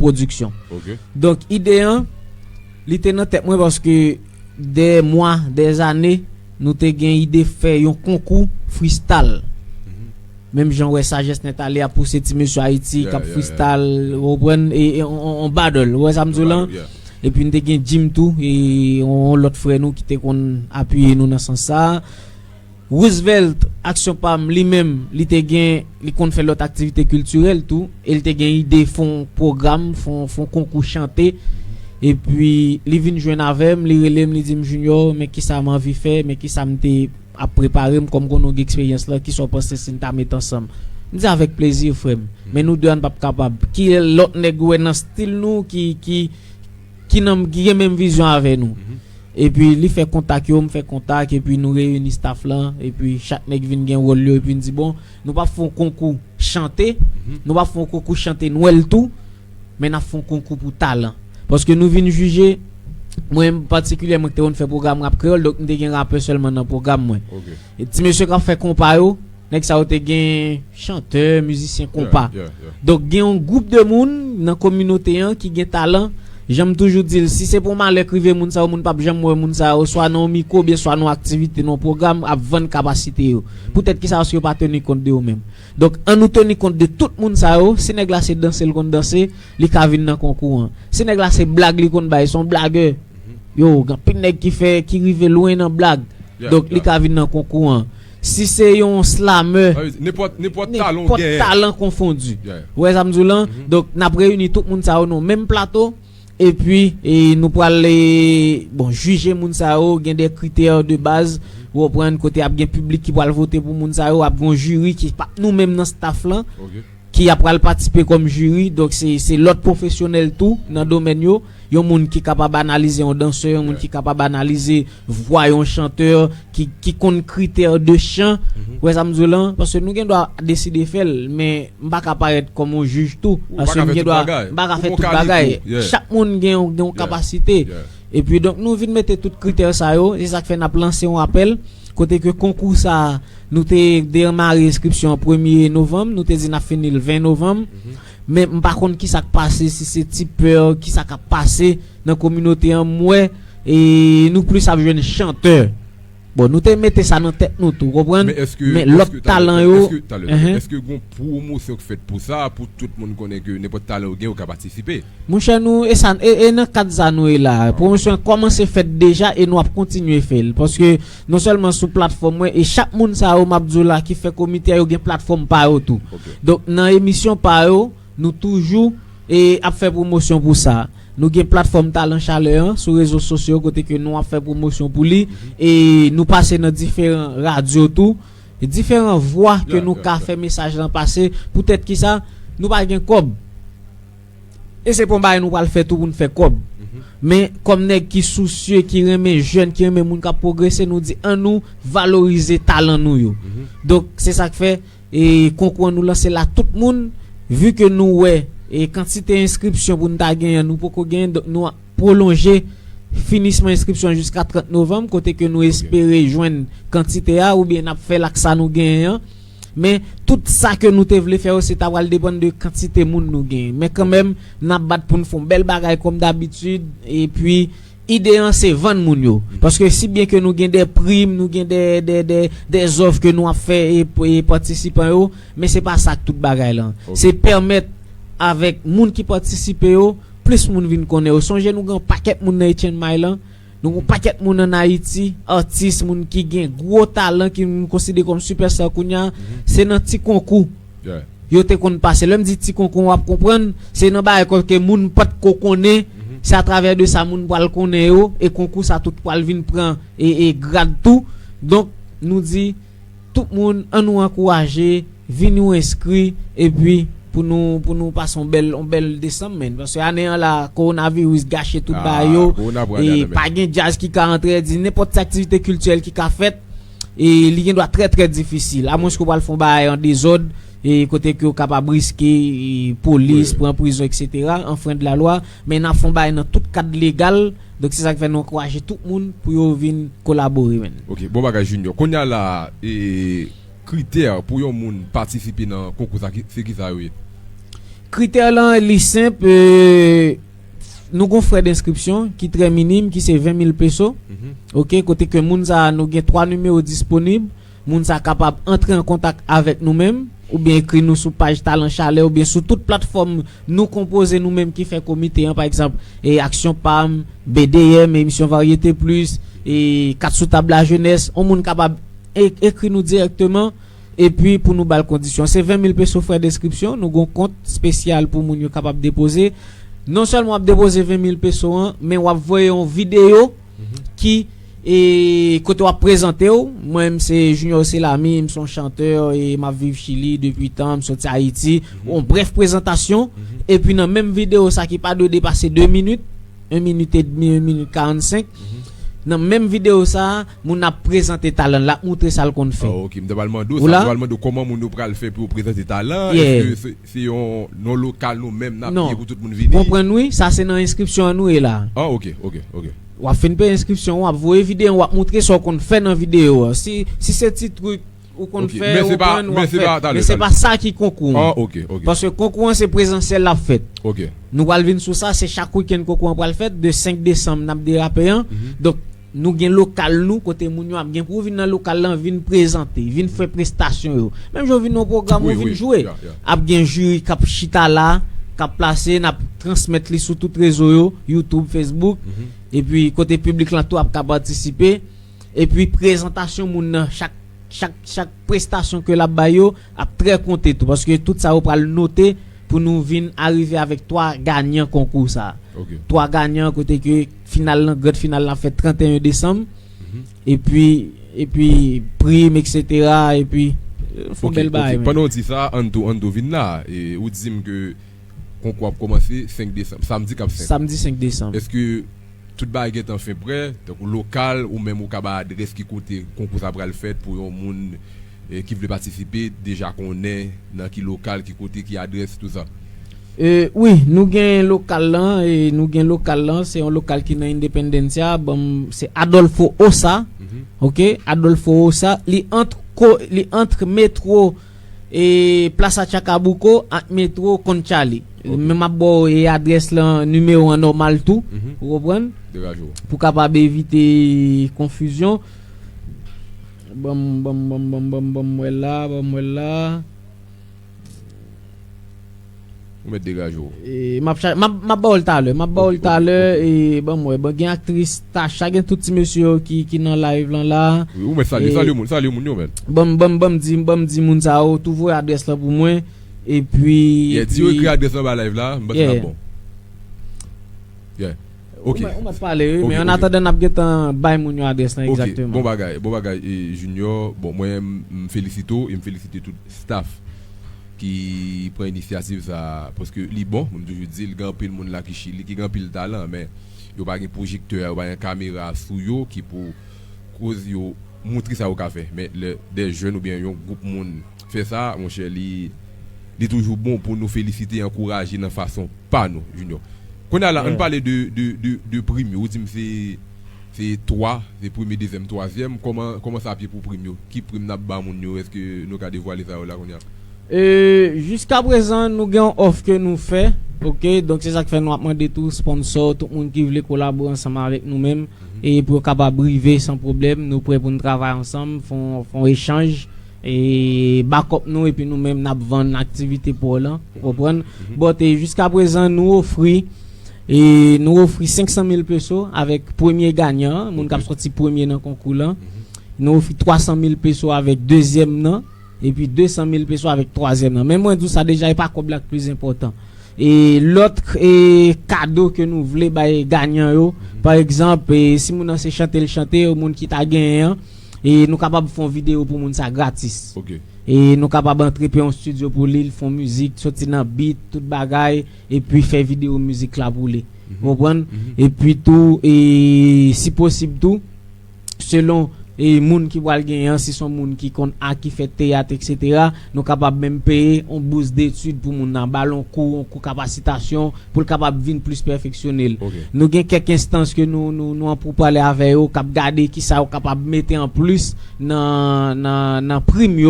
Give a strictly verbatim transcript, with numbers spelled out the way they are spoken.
pwodiksyon. Donk, ide an, li te nan tèt mwen paske dè mwa, dè zane, nou te gen ide fè yon konkou freestyle. Menm jan w wè Sajès Nèt Ale ap pouse ti mesye Ayiti k ap freestyle, ou konprann, e, e on, on, on battle, ou wè sa m di w lan? Epi n te gen Jim tou, e on, on lòt frè nou ki te konn apiye nou nan sans sa a. Roosevelt, Aksyon Pam, li menm, li te gen, li konn fè lòt aktivite kiltirèl tou, e li te gen ide fè on pwogram, fè on, fè on konkou chante. Epi, li vin jwenn avè m, li rele m, li di m, Junior, men kisa m anvi fè, men kisa m te ap prepare m, kòm konnen w gen eksperyans lan, kisa w panse si n ta met ansanm? M di, avèk plezi, frè m. Men nou de a n p ap kapab. Ki lòt nèg ou wè nan stil nou ki, ki, ki nan, ki gen menm vizyon avè nou? Epi li fè kontak yo, m fè kontak, epi nou reyini staff lan, epi chak nèg vin gen wòl yo, epi n di, bon, nou p ap fè yon konkou chante, nou p ap fè yon konkou chante nwèl tou, men n ap fè yon konkou pou talan. Paske nou vin jije, mwen patikilyèman ki te konn fè pwogram rap kreyòl, donk m te gen rapè sèlman nan pwogram mwen. E ti mesye k ap fè konpa yo, nèg sa yo te gen chantè, mizisyen, konpa. Donk, gen yon gwoup de moun nan kominote an ki gen talan. Jan m toujou di l, si se pou malè k rive moun sa yo, moun p ap janm wè moun sa yo, swa nan yon mikwo, oubyen swa nan yon aktivite, nan yon pwogram, ap vann kapasite yo. Poutèt kisa? Paske yo pa teni kont de yo menm. Donk, ann nou teni kont de tout moun sa yo. Si nèg la se danse l konn danse, li ka vin nan konkou an. Si nèg la se blag li konn bay, se yon blagè. Yo, gen anpil nèg ki fè, ki rive lwen nan blag. Donk, li ka vin nan konkou an. Si se yon slamè, nenpòt, nenpòt talan w genyen, talan konfondi. Ou wè sa m di w lan? Donk, n ap reyini tout moun sa yo nan yon menm plato. Epi, e, nou pral, e, bon, jije moun sa yo, gen de kritè de baz, ou konprann, kote ap gen piblik ki pral vote pou moun sa yo, ap gen yon jiri ki pa nou menm nan staff lan, ki ap pral patisipe kòm jiri, donk se, se lòt pwofesyonèl tou nan domèn yo, yon moun ki kapab analize yon dansè, yon moun ki kapab analize vwa yon chantè, ki, ki konn kritè de chan, ou wè sa m di w lan, paske nou gen dwa deside fè l, men m pa ka parèt kòm yon jij tou, paske m gen dwa, m pa ka fè tout bagay. Chak moun gen yon, gen yon kapasite. Epi donk nou vin mete tout kritè sa yo, se sa k fè n ap lanse yon apèl, kote ke konkou sa a, nou te demare enskripsyon an premye novanm, nou te di n ap fini l ven novanm. Men m pa konn kisa k pase, si se ti pè, kisa k ap pase nan kominote an, m wè, e nou plis ap jwenn chantè. Bon, nou te mete sa nan tèt nou tou, konprann? Men lòt talan yo, èske gon pwomosyon k fèt pou sa, pou tout moun konnen ke nenpòt talan yo gen, yo ka patisipe? Monchè, nou, e sa, e, e nan kad sa nou ye la. Pwomosyon an kòmanse fèt deja e nou ap kontinye fè l. Paske non sèlman sou platfòm mwen, e chak moun sa yo, m ap di w la, ki fè komite a, yo gen platfòm pa yo tou. Donk, nan emisyon pa yo, nou toujou, e, ap fè pwomosyon pou sa. Nou gen platfòm Talan Chalè an sou rezo sosyo kote ke nou ap fè pwomosyon pou li. E nou pase nan diferan radyo tou. Diferan vwa ke nou ka fè mesaj lan pase. Poutèt kisa? Nou pa gen kòb. E se pa yon bagay nou pral fè tou pou n fè kòb. Men kòm nèg ki sousye, ki renmen jèn, ki renmen moun k ap pwogrese, nou di ann nou valorize talan nou yo. Donk, se sa k fè, e, konkou an nou lanse l a tout moun, vi ke nou wè, e, kantite enskripsyon pou n ta genyen an, nou poko genyen, donk nou pwolonje finisman enskripsyon an jiska trant novanm, kote ke nou espere jwenn kantite a, oubyen n ap fè l ak sa nou genyen an. Men tout sa ke nou te vle fè yo, se ta pral depann de kantite moun nou genyen. Men kanmenm, n ap bat pou n fè yon bèl bagay kòm dabitid, epi ide an se vann moun yo. Paske si byen ke nou gen de prim, nou gen de, de, de, de zòf ke nou ap fè e, e patisipan yo, men se pa sa k tout bagay lan. Se pèmèt avèk moun ki patisipe yo, plis moun vin konnen yo. Sonje nou gen yon pakèt moun nan Etienne May lan, nou gen yon pakèt moun ann Ayiti, atis, moun ki gen gwo talan, ki nou konsidere kòm sipèsta kounye a, se nan ti konkou yo te konn pase. Lè m di ti konkou, w ap konprann, se nan bagay kote moun pa t ko konnen, se atravè de sa moun pral konnen yo, e konkou sa tout pral vin pran e, e grad tou. Donk, nou di, tout moun, ann nou ankouraje, vini w enskri, epi pou nou, pou nou pase yon bèl, yon bèl desanm, men. Paske ane an la, kowonaviris gache tout bagay yo, e pa gen djaz ki ka antre, di nenpòt ti aktivite kiltirèl ki ka fèt, e li gen dwa trè, trè difisil. Amwens ke w pral fè yon bagay an dezòd, e kote ke w kapab riske, e, polis, pran prizon, etsetera, anfrand lalwa, men n ap fè yon bagay nan tout kad legal, donk se sa k fè nou ankouraje tout moun pou yo vin kolabore, men. Ok, bon bagay, Junior. Kounye a la, e, kritè pou yon moun patisipe nan konkou sa, ki, se kisa yo ye? Kritè lan, li senp, e, nou gon frè denskripsyon ki trè minim, ki se ven mil peso. Mhm. Ok, kote ke moun sa a, nou gen twa nimewo disponib. Moun sa a kapab antre an kontak avèk nou menm, oubyen ekri nou sou paj Talan Chalè, oubyen sou tout platfòm nou konpoze nou menm ki fè komite an, pa egzanp, e, Aksyon Pam, B D M, Emisyon Varyete Plis, e, Kat sou Tab Lajenès. On moun kapab e-, ekri nou dirèkteman, epi pou nou ba l kondisyon. Se ven mil peso frè denskripsyon, nou gon kont espesyal pou moun yo kapab depoze. Non sèlman w ap depoze ven mil peso an, men w ap voye yon videyo ki, e, kote w ap prezante w. Mwen menm se Junior Selami, m se yon chantè, e m ap viv Chili depi tan, m soti Ayiti. Mhm. Yon brèf prezantasyon, mhm, epi nan menm videyo sa ki pa dwe depase de minit, en minit edmi, en minit karannsenk. Mhm. Nan menm videyo sa a, moun ap prezante talan l, l ap moutre sa l konn fè. Ah, ok. M te pral mande w, ou sa, la? M te pral mande w kòman moun yo pral fè pou yo prezante talan. Yeah. Èske se, se yon, yon lokal nou menm n ap peye pou tout moun vini? Non. Konprann wi, sa se nan enskripsyon an nou ye la. Ah, ok, ok, ok. W ap fin peye enskripsyon, w ap voye videyo, w ap moutre sa w konn fè nan videyo a. Si, si se ti trik ou konn fè, ou konn, w ap fè. Men se pa, men se pa sa ki konkou an. Ah, ok, ok. Paske konkou an se prezansyèl l ap fèt. Ok. Nou pral vin sou sa, se chak wikenn konkou an pral fèt, de senk desanm n ap derape an. Mhm. Donk, nou gen lokal nou, kote moun yo ap gen pou vin nan lokal lan, vin prezante, vin fè prestasyon yo. Menm jan w vin nan yon pwogram, wi, ou vin jwe. Wi, wi. Ya, ya. Ap gen jiri k ap chita la, k ap plase, n ap transmèt li sou tout rezo yo, YouTube, Facebook. Mhm. Epi kote piblik lan tou ap ka patisipe. Epi prezantasyon moun nan, chak, chak, chak prestasyon ke l ap bay yo ap trè konte tou, paske tout sa yo pral note pou nou vin arive avèk twa ganyan konkou sa. Ok. Twa ganyan kote ke final lan, grand final la fèt trannteyen desanm. Mhm. Epi, epi prim, et cetera, epi, e, fon bèl bagay, ok, men. Pandan w di sa, ann tou, ann tou vin la. E, ou di m ke konkou ap kòmanse senk desanm, samdi k ap fèt. Samdi senk desanm. Èske tout bagay gentan fen prè, tankou lokal, ou menm ou ka bay adrès ki kote konkou sa pral fèt pou yon moun, e, ki vle patisipe, deja konnen nan ki lokal, ki kote, ki adrès, tou sa? E, wi, nou gen lokal lan, e, nou gen lokal lan, se yon lokal ki nan Independencia, bon, se Adolfo Osa, mhm, ok, Adolfo Osa, li ant ko-, li ant metwo e Plaza Chacabuco ak metwo Conchali. Ok. Men m ap ba w, e, adrès lan, nimewo an nòmal tou, mhm, ou konprann? Degaje w. Pou kapab evite konfizyon. Ban m, ban m, ban m, ban m, ban m, ban m wè la, ban m wè la. Ou mèt degaje w. E, m ap cha-, m ap, m ap ba w l talè, m ap ba w l talè, ok, ok, ok, e, ban m wè, bon, gen aktris Tacha, gen tout ti mesye yo ki, ki nan live lan la. Wi, ou mèt salye, e, salye moun, salye moun yo, men. Ban m, ban m, ban m di, ban m di moun sa yo, tou voye adrès lan pou mwen, epi, yeah, di yo, epi ekri adrès lan anba live la, m panse l ap bon. Yeah. Ok. Ou mèt, ou mèt pale, wi, ok, men an atandan n ap gentan bay moun yo adrès lan, ok, egzakteman. Bon bagay, bon bagay, e, Junior. Bon, mwen, m, m felisite w e m felisite tout staff ki pran inisyativ sa, paske li bon, m toujou di l, gen anpil moun la ki Chili, ki gen anpil talan, men yo pa gen pwojektè, yo pa gen kamera sou yo ki pou koz yo montre sa yo ka fè. Men lè de jèn oubyen yon gwoup moun fè sa, monchè, li, li toujou bon pou nou felisite e ankouraje nan fason pa nou, Junior. Kounye a la, ann pale de, de, de, de prim yo. Ou di m se, se twa, se premye, dezyèm, twazyèm. Kòman, kòman sa ap ye pou prim yo? Ki prim n ap ba moun yo? Èske nou ka devwale sa yo la kounye a? E, jiskaprezan, nou gen yon òf ke nou fè, ok? Donk, se sa k fè nou ap mande tou sponsò, tout moun ki vle kolabore ansanm avèk nou menm, mhm, e pou yo kapab rive san pwoblèm, nou prè pou n travay ansanm, fè yon, fè yon echanj, e, backup nou, epi nou menm, n ap vann aktivite pa w lan, ou konprann? Mhm. But, e, jiskaprezan, nou ofri, e, nou ofri senk san mil peso avèk premye ganyan an, moun k ap, ok, sòti premye nan konkou lan. Mhm. Nou ofri twa san mil peso avèk dezyèm nan, epi de san mil peso avèk twazyèm nan. Men mwen di w sa deja, e pa kòb la k plis enpòtan. E lòt, e, kado ke nou vle bay ganyan yo, mhm, pa egzanp, e, si moun nan se chante l chante, moun ki ta genyen an, e nou kapab fè yon videyo pou moun sa gratis. Ok. E nou kapab antre peye yon estidyo pou li, l fè yon mizik, soti nan beat, tout bagay, epi fè videyo mizik la pou li. Mhm. Ou konprann? Mhm. Epi tou, e si posib tou, selon, e moun ki pral genyen an, si se yon moun ki konn ak, ki fè teyat, et cetera, nou kapab menm peye yon bous detid pou moun nan, ba l yon kou, yon kou kapasitasyon, pou l kapab vin plis pèfeksyone l. Ok. Nou gen kèk enstans ke nou, nou, nou an pou pale avè yo, k ap gade kisa yo kapab mete an plis nan, nan, nan prim yo.